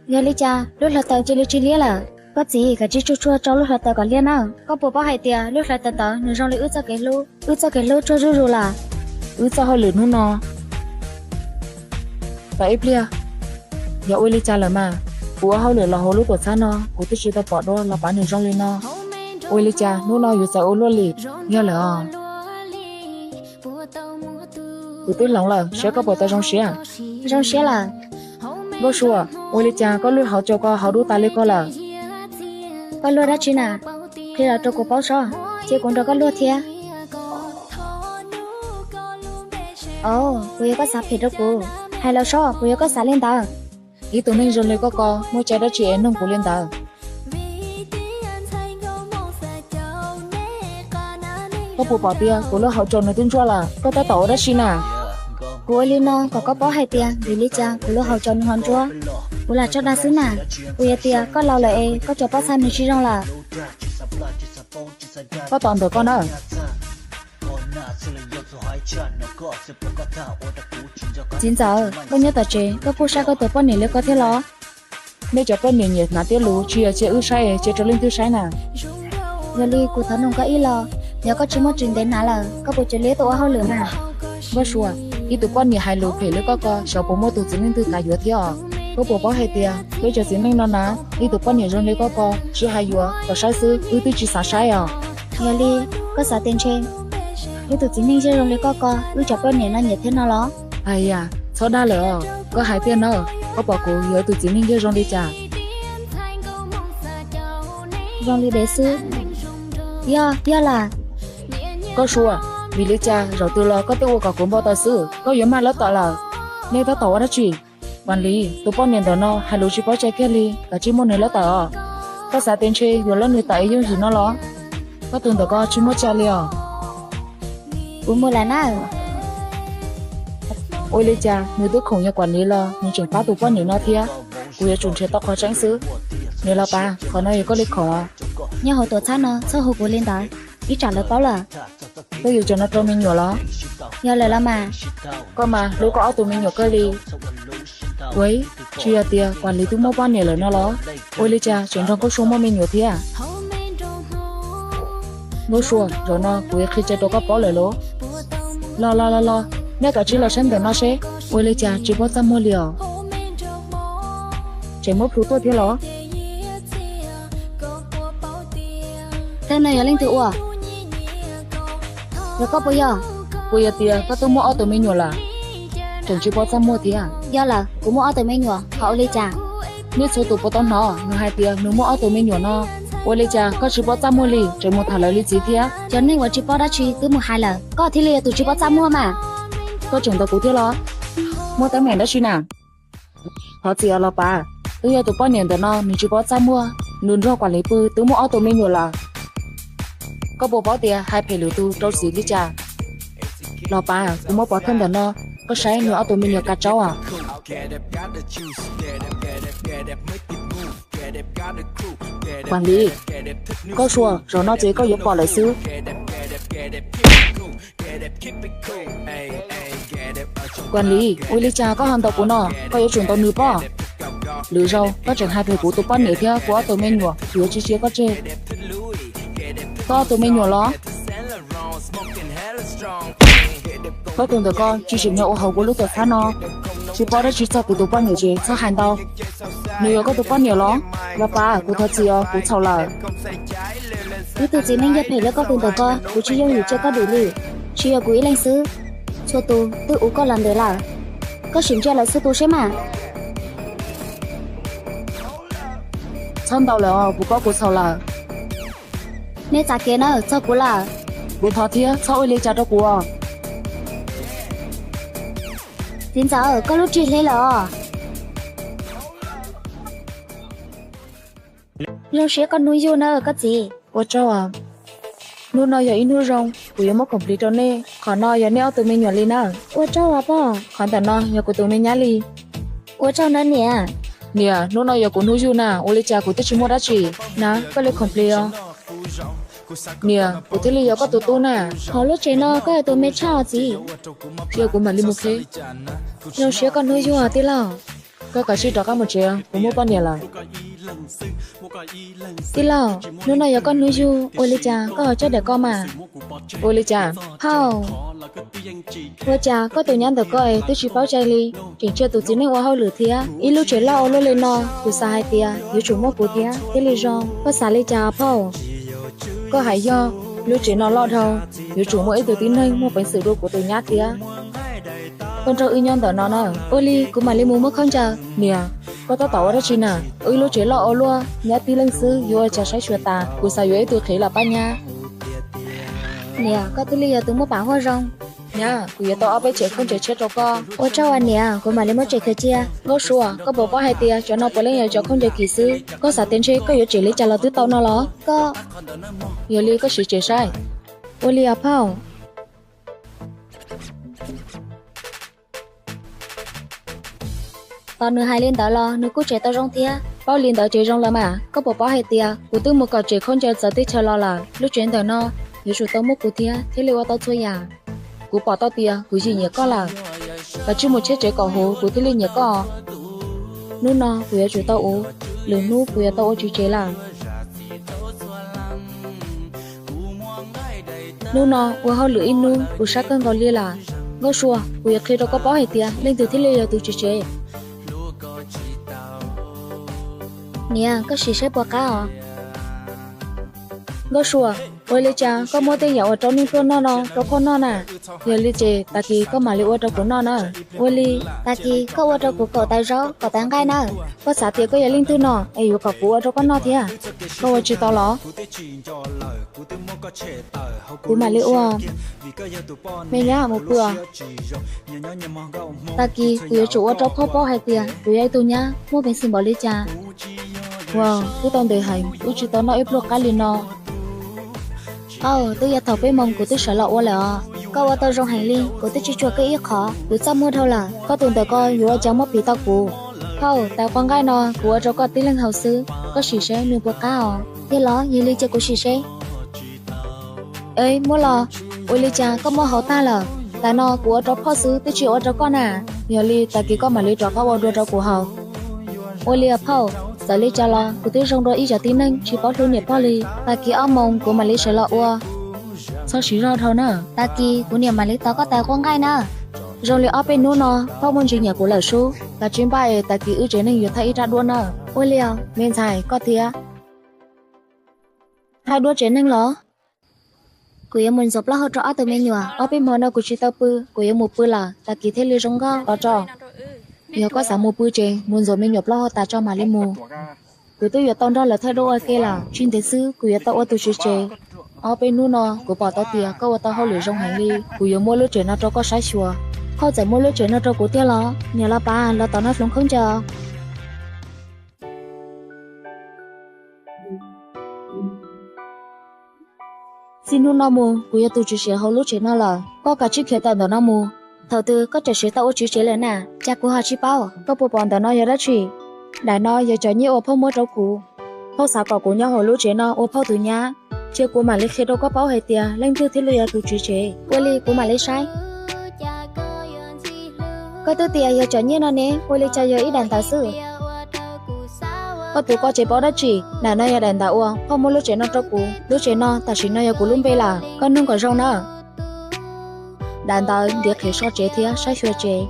Yog li cas lub hlawv taws cia li tsis liab lawm? Koj txiv, kav tsij tsuag tsuag rau lub hlawv taws kom liab na. Koj puas paub hais tias lub hlawv taws ntawd nws zoo li wb txoj kev hlub, wb txoj kev hlub tsuag zuj zus lawm. Wb txoj hauj lwm hnub no tau ib pliag, yog ua li cas lawm mas? Kuv ua hauj lwm los hauv lub tuam txhab no kuv twb tsis tau pom dua los pav nws zoo li no. Ua li cas hnub no yuav txawm ua luaj li? Yog lawm os. Kuv twb hloov lawm, saib koj puas tau zoo siab. Zoo siab lawm. Nkauj Sua, ua li cas koj luaj hauv caus ko hauv dub tas li ko lawm? Koj luaj dab tsi na? Qhia los rau kuv paub sob, cia kuv nrog koj luaj thiab. Os, puas yog koj xav phem rau kuv? Hais los sob, puas yog koj xav li ntawd? Ib tug neeg zoo li koj ko muaj cai dab tsi es nug kuv li ntawd? Koj puas pom tias kuv lub hauv caus nws twb ntsuab lawm, koj tab tom ua dab tsi na? Kuv ua li no kom koj paub hais tias vim li cas kuv lub hauv caus nws ho ntsuab. Kuv lam tso dag xwb na. Puas yog tias koj laus lawm es koj cov pob txha nws tsis zoo lawm? Koj tos ntawm koj na. Txiv ntxawm, koj nyob tom tsev koj kuj saib koj tus poj niam li ko thiab los? Nej cov poj niam nyiam hnav tiab lus, tsis yog cia wb saib es cia rau leej twg saib na. Yog li kuv thov nug koj ib los, yog koj tsis muaj tsis ntev hnav lawm, koj puas cia li tuaj ua hauj lwm na? Nkauj Sua, ib tug poj niam hais lus phem li koj ko xyov puas muaj tus txiv neej twg kam yuav thiab os. Koj puas paub hais tias peb cov txiv neej no na, ib tug poj niam zoo li koj ko tsis hais yuav, kom saib xwb wb twb tsis xav saib os. Yog li, koj xav tias ntshe ib tug txiv neej yeej zoo li koj ko wb cov poj niam no nyiam thiab no los? Hais yam, txhob dag lawm os, koj hais tiag na, koj pom kuv yuav tus txiv neej yeej zoo li cas? Zoo li dev xwb. Yog, yog lawm. Nkauj Sua, vim li cas zaum twg los koj twb ua kom kuv npau taws xwb, koj yuav maj lawv tom lawm. Nej tab tom ua dab tsi? Vam Lis, tus poj niam ntawm no hais lus tsis paub cai kiag li, kav tsij muab nws lawv tawm os. Koj xav tias ntshe yuav lawv nws tawm es yooj yim no los? Koj tus ntawm ko tsis muaj cai li os. Kuv mus lawm na. Ua li cas nws twb khoom yog Vam Lis los nws tseem pab tus poj niam no thiab? Kuv yuav tsum nrhiav tau qhov tseeb xwb. Niam Los Pav, qhov no yog koj li khoom? Nyob hauv tuam txhab no txhob hu kuv li ntawd, ib tsam lawv paub lawm. Koj yuav cov no rau me nyuam los? Yog lawm los mas. Koj mas hlub koj ob tug me nyuam kawg li. Ua, tsis yog tias Vam Lis twb muaj poj niam lawm no los? Ua li cas tseem nrog Nkauj Sua muaj me nyuam thiab? Nkauj Sua, zaum no kuv yuav qhia cai rau koj paub lawm los. Los los los los, nej kav tsij los saib ntawm no seb ua li cas tsis paub txaj muag li os. Tseem muab plhu tuaj thiab los? Tej no yog leej twg ua? Yog koj puas yog? Puas yog tias koj twb muaj ob tug me nyuam lawm? Tseem tsis paub txaj muag thiab. Yog lawm, kuv muaj ob tug me nyuam, ho ua li cas? Nej txhua tus puas tau hnov nws hais tias nws muaj ob tug me nyuam no? Ua li cas koj tsis paub txaj muag li, tseem mus tham lawv li txiv thiab? Cov neeg uas tsis paub dab tsi twb mus hais lawm, koj thiaj li yog tus tsis paub txaj muag mas. Koj tseem ntaus kuv thiab los? Muaj teeb meem dab tsi na? Thov txim os Los Pav, twb yog tus poj niam ntawm no nws tsis paub txaj muag, nws nrog Vam Lis pw twb muaj ob tug me nyuam lawm. Koj puas paub tias hais phem lwm tus rau txim li cas? Los Pav, kuv muab pov thawj ntawm no, koj saib nws ob tug me nyuam kav tsaub os. Vam Lis, Nkauj Sua, zaum no ces koj yuav pom lawm xwb. Vam Lis, ua li cas koj ho ntaus kuv no? Koj yuav tsum ntaus nws pob. Lwm zaus koj tseem hais phem kuv tus poj niam thiab kuv ob tug me nyuam, kuv yuav tsis cia koj tseg. Koj ob tug me nyuam los? Koj tus ntawm ko tsis tseem nyob ua hauv kuv lub tuam txhab no, tsis paub dab tsi txog kuv tus poj niam ces txhob hais ntau. Nws yog koj tus poj niam los? Los Pav, kuv thov txim os, kuv txhaum lawm. Ib tug txiv neej yog phem li koj tus ntawm ko, kuv tsis yooj yim cia koj dim li. Tsis yog kuv ib leeg xwb, txhua tus twb uv koj los ntev lawm. Koj sim ntsia lawv txhua tus seb mas. Txhob ntaus lawm os, kuv paub kuv txhaum lawm. Nej txav kev na, txog kuv lawm. Kuv thov thiab, txhob ua li cas rau kuv os. Txiv ntxawm, koj lub tsig hle lawm os. Zoo siab koj hnub yug na koj txiv. Ua tsaug. Hnub no yog ib hnub zoo, kuv yuav muab khoom plig rau nej. Qhov no yog nej ob tug me nyuam li na. Ua tsaug os pog. Qhov ntawm no yog kuv tus me nyab li. Ua tsaug na niam. Niam, hnub no yog kuv hnub yug na, ua li cas kuv twb tsis muaj dab tsi na, koj li khoom plig os. Niam, kuv thiaj li yog koj tus tub na. Hauv lub tsev no koj yog tus me tshaj os txiv. Tsis yog kuv mam li mus qhib. Zoo siab koj hnub yug tij laug. Koj kav tsij rov qab mus tsev, kuv muaj poj niam lawm. Tij laug, hnub no yog koj hnub yug, ua li cas koj ho coj daim ko mas? Ua li cas? Phauj, ua cas koj tus nyab ntawm koj es twb tsis paub cai li, tseem cia tus txiv neej ua hauj lwm thiab? Ib lub tsev loj ua luaj li no, kuv xav hais tias yuav tsum muaj kuv thiab thiaj li zoo. Koj xav li cas phauj? Koj hais yog, lub tsev no loj dhau, yuav tsum muaj ib tug tib neeg muaj peev xwm dua kuv tus nyab thiab. Koj nrog wb nyob ntawm no na. Ua li kuv mam li mus muab khaub ncaws. Niam, koj tab tom ua dab tsi na? Wb lub tsev loj ua luaj, nyab tib leeg xwb yuav ua cas saib xyuas tas, kuv xav yuav ib tug qhev los pab nyab. Niam, koj thiaj li yog tus muaj pam huaj zoo. Nyab, kuv yuav tau ob peb tsev khaub ncaws tshiab rau koj. Ua tsaug as niam, kuv mam li muab tsem khaws cia. Nkauj Sua, koj puas paub hais tias cov no puav leej yog cov khaub ncaws kim xwb, koj xav tias ntshe koj yuav tsem li cas los twb tau no los? Koj, yog li koj sim tsem saib. Ua li os phauj. Tos nws hais li ntawd los nws kuj tsem tau zoo thiab. Paub li ntawd ces zoo lawm mas. Koj puas paub hais tias kuv twb mus kom tsem khaub ncaws txawv teb chaws los lawm, lub tsev ntawm no yuav tsum tau muaj kuv thiab thiaj li ua tau txhua yam. Kuv pom tau tias kuv yeej nyiam koj lawm. Kav tsij mus tshiab tsev kom huv kuv thiaj li nyiam koj. Hnub no kuv yuav tsum tau ua, lwm hnub kuv yuav tau ua tsis tsem lawm. Hnub no ua hauj lwm ib hnub kuv sab kawg nkaus li lawm. Nkauj Sua, kuv yuav qhia rau koj paub hais tias leej twg thiaj li yog tus tsis tsem. Niam, koj sim saib puas qab os. Nkauj Sua, ua li cas koj muab tej yam uas rau neeg tuaj noj no rau phauj noj na? Yog li ces tag kis koj mam li ua rau kuv noj na. Ua li, tag kis koj ua rau kuv kaum tais zaub kaum tais nqaij na. Koj xav tias koj yog leej twg no es yuav kom kuv ua rau koj noj thiab? Koj ua tsis tau los? Kuv mam li ua. Me nyab mus pw os. Tag kis kuv yuav tsum ua rau phauj paub hais tias kuv yog ib tug nyab muaj peev xwm npaum li cas. Ua, twb tau ntev heev wb tsis tau noj ib pluag qab li no. Aw, twb yog thaum peb moos kuv twb sawv los ua lawm os. Koj ua tau zoo heev li, kuv twb tsis tsuas koj ib qho, kuv txaj muag dhau lawm. Koj tus ntawm ko yuav ua cas muab piv tau kuv? Phauj, tais qua nqaij no kuv ua rau koj tib leeg haus xwb, koj sim saib nws puas qab os. Yog los, yog li ces kuv sim saib. Ej, muab los, ua li cas koj muab haus tag lawm? Tais no kuv ua rau phauj xwb, twb tsis ua rau koj na. Yog li tag kis koj mam li rov qab ua dua rau kuv haus. Ua li os phauj, txawm li cas los kuv twb zoo dua ib cov tib neeg tsis paub hlub niam pog li. Tag kis ob moos kuv mam li sawv los ua. Txhob siv zog dhau na. Tag kis kuv niam mam li tos koj tais qua nqaij na. Zoo li ob peb hnub no phauj muaj ntsis nyiam kuv lawm sub, kav tsij npaj es tag kis wb tsev neeg yuav thaij ib rab duab na. Ua li os, me ntxhais koj thiab. Thaij duab tsev neeg los? Kuv yuav mus ntxuav plaub hau rau ob tug me nyuam. Ob peb hmo no kuv tsis tau pw, kuv yuav mus pw lawm, tag kis thiaj li zoo nkauj los tso. Yog koj xav mus pw ces mus ntxuav me nyuam plaub hau tas tso mam li mus. Kuv twb yuav tau nrog lawv thaij duab ua ke lawm, tsis ntev xwb kuv yuav tau ua tus tswv tsev. Ob peb hnub no kuv pom tau tias koj ua tau hauj lwm zoo heev li, kuv yuav muab lub tsev no rau koj saib xyuas. Phauj txawm muab lub tsev no rau kuv tiag los? Niam los pas los tom no hloov khaub ncaws. Txij hnub no mus kuv yog tus tswv tsev hauv lub tsev no lawm, koj kav tsij khiav tawm ntawm no mus. Thaum twg koj tseem siv tau ua tswv tsev lawm na? Cas kuv ho tsis paub? Koj puas pom ntawm no yog dab tsi? Daim no yog cov nyiaj uas phauj muab rau kuv. Phauj xav kom kuv nyob hauv lub tsev no ua phauj tus nyab. Cia kuv mam li qhia rau koj paub hais tias leej twg thiaj li yog tus tswv tsev. Ua li kuv mam li saib. Koj twb tias yog cov nyiaj no ne, ua li cas yog ib daim ntawv xwb? Koj tus ko tseem paub dab tsi? Daim no yog daim ntawv uas phauj muab lub tsev no rau kuv. Lub tsev no tam sim no yog kuv lub npe lawm, koj nug kom zoo na. Daim ntawv ntiav qhev so tsev thiab saib xyuas tsev.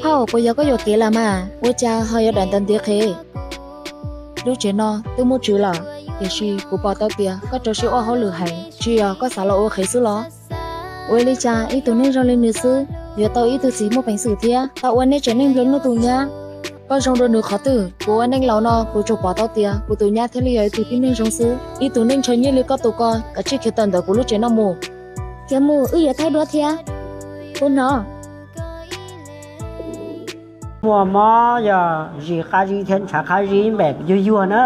Phauj, puas yog koj yuam kev lawm mas, ua cas ho yog daim ntawv ntiav qhev? Lub tsev no twb muaj tswv lawm, tiam sis kuv pom tau tias koj rau siab ua hauj lwm heev, tsis yog koj xav los ua qhev xwb los? Ua li cas ib tug neeg zoo li nws xwb yuav tau ib tug txiv muaj peev xwm thiab tau ua nej tsev neeg nplua nuj tus nyab? Koj zoo dua nws qhov twg? Kuv ua neej laus no kuv tsuas pom tau tias kuv tus nyab thiaj li yog ib tug tib neeg zoo xwb. Ib tug neeg ntshaw nyiaj li koj tus ko, kav tsij khiav tawm ntawm kuv lub tsev no mus. Khiav mus, wb yuav thaij duab thiab. Kuv hnov muaj mob yog zis qab zib thiab ntshav qab zib npem yuag yuag na.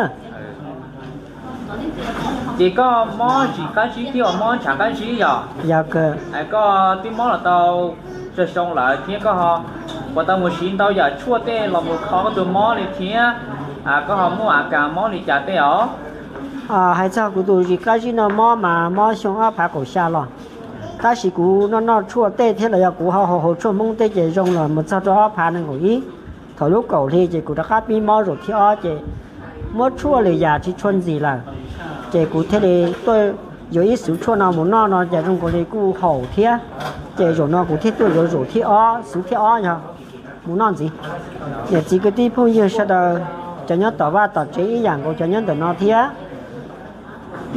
Ces koj mob zis qab zib thiab uas mob ntshav qab zib yog? Yog kawg. Koj twb mob los tau tsawg xyoo lawm thiab koj ho puas tau mus siv ntau yam tshuaj tej los mus kho koj tus mob li thiab? Koj ho muaj a kas mob li cas tej os? Hais txog kuv tus zis qab zib no mob mas mob xyoo ob phav kaum xya los. Tab sis kuv noj noj tshuaj tej thiab los yog kuv haus haus tshuaj Hmoob tej ces zoo los mus txog rau ob phav nees nkaum ib. Thaum lub kaum hli ces kuv rov qab pib mob zaum thib ob ces muab tshuaj lwm yam tsis tshua ntxim lawm, ces kuv thiaj li tuaj yuav ib xuv tshuaj no mus noj no ces zoo nkaus li kuj haum thiab. Ces zaum no kuv thiaj tuaj yuav zaum thib ob, xuv thib ob yog mus noj ntxiv. Niam txiv kwv tij phooj ywg sawv daws, cov nyob tom vaj tom tsev ib yam nkaus cov nyob ntawm no thiab.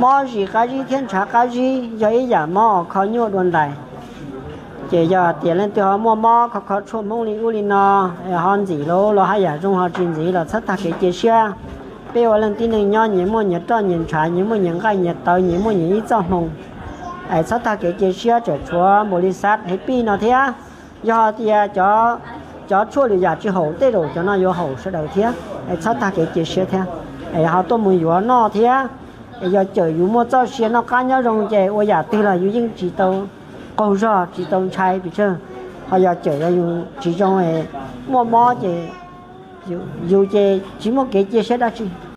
Mob zis qab zib thiab ntshav qab zib yog ib yam mob kho nyuaj dua ntais. Ces yog tias leej twg ho muaj mob kho kho tshuaj Hmoob li ub li no, ho ntxim los los haj yam zoo, ho tsis ntxim los txhob tag kev cia siab. Peb ua leej tib neeg nyob nyias muaj nyias roj nyias ntshav, nyias muaj nyias nqaij nyias tawv, nyias muaj nyias ib txoj hmoo. Es txhob tag kev cia siab, tseem tshuav npaum li xav hev pij no thiab. Yog hais tias cov tshuaj lwm yam tsis haum, tej zaum cov no yuav haum sawv daws thiab. Es txhob tag kev cia siab thiab, es ho tuaj mus yuav noj thiab. Es yog cawm yus muaj txoj sia noj qab nyob zoo ces ua yam twg los yus yeej tsis tau qaug zog, tsis tau ntshai pes tsawg. Ho yog cawm yus tsis zoo, muaj mob ces yus ces tsis muaj kev cia siab dab tsi.